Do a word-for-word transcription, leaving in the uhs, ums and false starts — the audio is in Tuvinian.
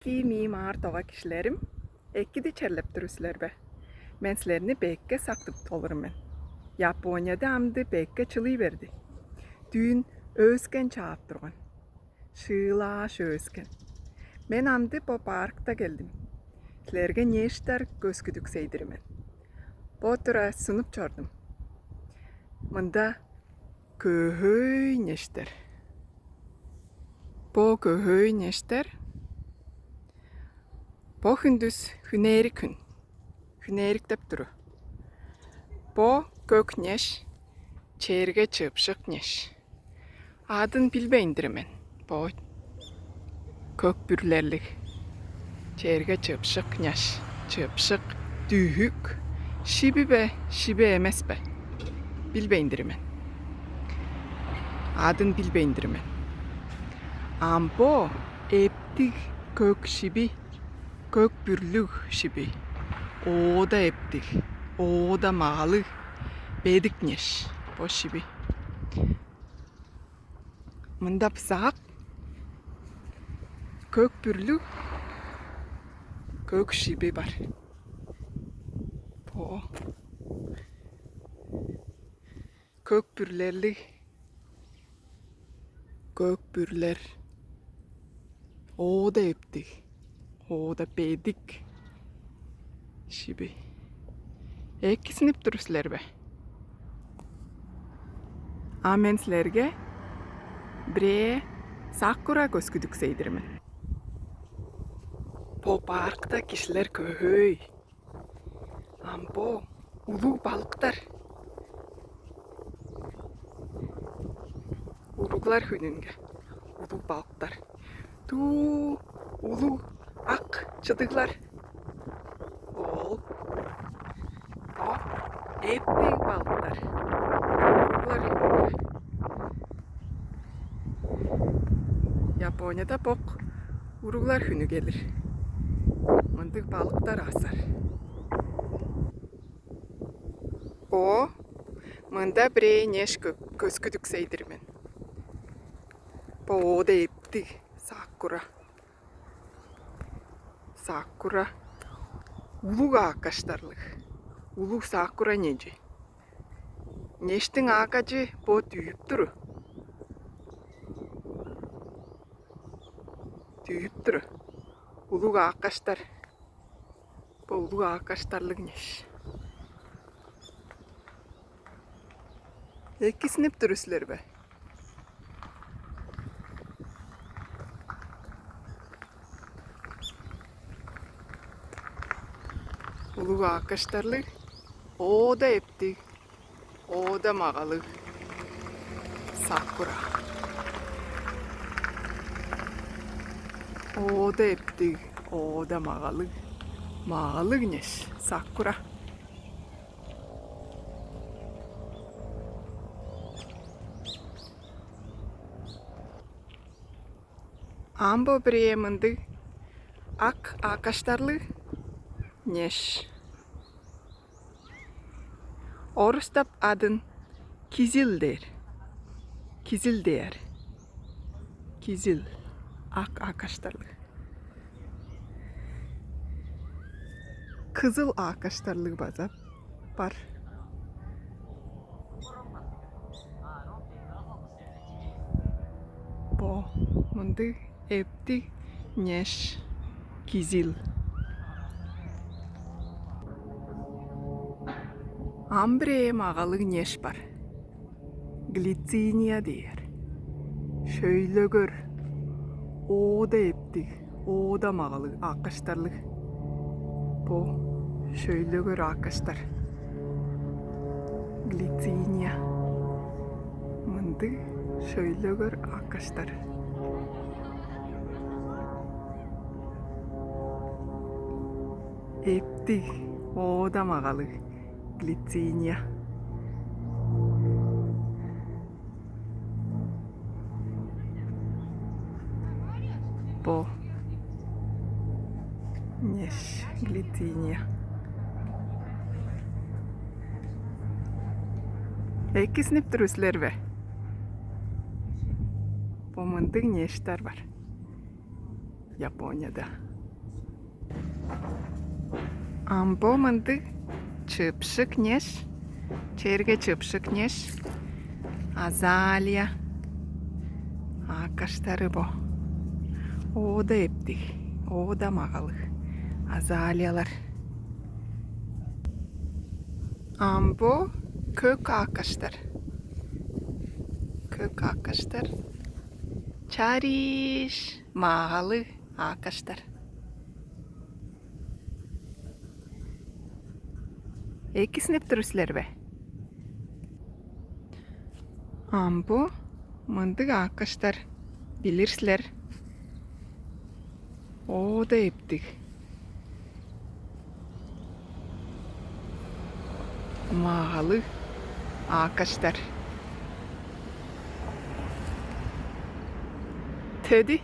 Эки миим аар дова кижилерим, экиди черлеп тур силер бе? Мен силерни бекке сактып олур мен. Японияда амды бекке чылый берди. Дүүн өөскен чаап турган. Шыылааш өөскен. Мен амды бо паркта келдим. Силерге нештер көскүдүксейдир мен. Бо тура сунуп чордум. Мында көһөй нештер. Бо көһөй нештер. Бо хүндүс хүнээрик хүн. Хүнээриктеп туру. Бо көк неш, черге чыпшык неш. Адын билбейн-дир мен. Бо көк бүрлерлиг. Черге чыпшык няш, чыпшык, дүһүк, шиби бе, шиби эмес бе? Билбейн-дир мен. Адын билбейн-дир мен. Ам бо эптиг көк шиби, көк бүрлүг шиби. Оода эптиг, оода маалыг, бедик неш бо шиби. Мында бызаак көк бүрлүг көк шиби бар. Бо көк бүрлерлиг көк бүрлер. Оода эптиг, оода бедик шиби. Экизинип тур силер бе? А мен силерге бирээ сакура көскүдүксейдир мен. Бо паркта кижилер көһөй. Ам бо улуг балыктар. Уруглар хүнүнге улуг балыктар. Дуу улуг ак чыдыглар. Ол бо эптиг балыктар. Уруглар хүнүнге. Японияда бок уруглар хүнү келир. Мындыг балыктар аасар. О, мында бирээ неш көскүдүксейдир мен. Бо оода эптиг сакура. Сакура улуг аакаштарлыг. Улуг сакура нежи. Нештиң аакажы бо дүүп туру. Дүүп туру. Улуг аакаштар. Бо улуг аакаштарлыг неш. Экизинип тур силер бе? Улуг аакаштарлыг, оода эптиг, оода магалыг сакура. Оода эптиг, оода магалыг, магалыг неш сакура. Ам бо бирээ мындыг ак аакаштарлыг неш. Орустап адын кизил дээр. Кизил дээр. Кизил ак аакаштарлыг. Кызыл аакаштарлыг база бар. Бо мындыг эптиг неш кизил. Ам бирээ магалыг неш бар. Глициния дээр. Шөйлөгөр, оода эптиг, оода магалыг аакаштарлыг. Бо шөйлөгөр аакаштар. Глициния. Мындыг шөйлөгөр аакаштар. Эптиг, оода магалыг глициния. Бо неш глициния. Экизинип тур силер бе? Бо мындыг нештер бар. Японияда. Ам бо мындыг чыпшык неш, черге чыпшык неш, азалия аакаштары бо. Оода эптиг, оода магалыг азалиялар. Ам бо көк аакаштар. Көк аакаштар. Чарыш магалыг аакаштар. Эки синеп тур силер бе? Ам бо мындыг аакаштар билир силер. Оода эптиг. Магалыг аакаштар. Төдү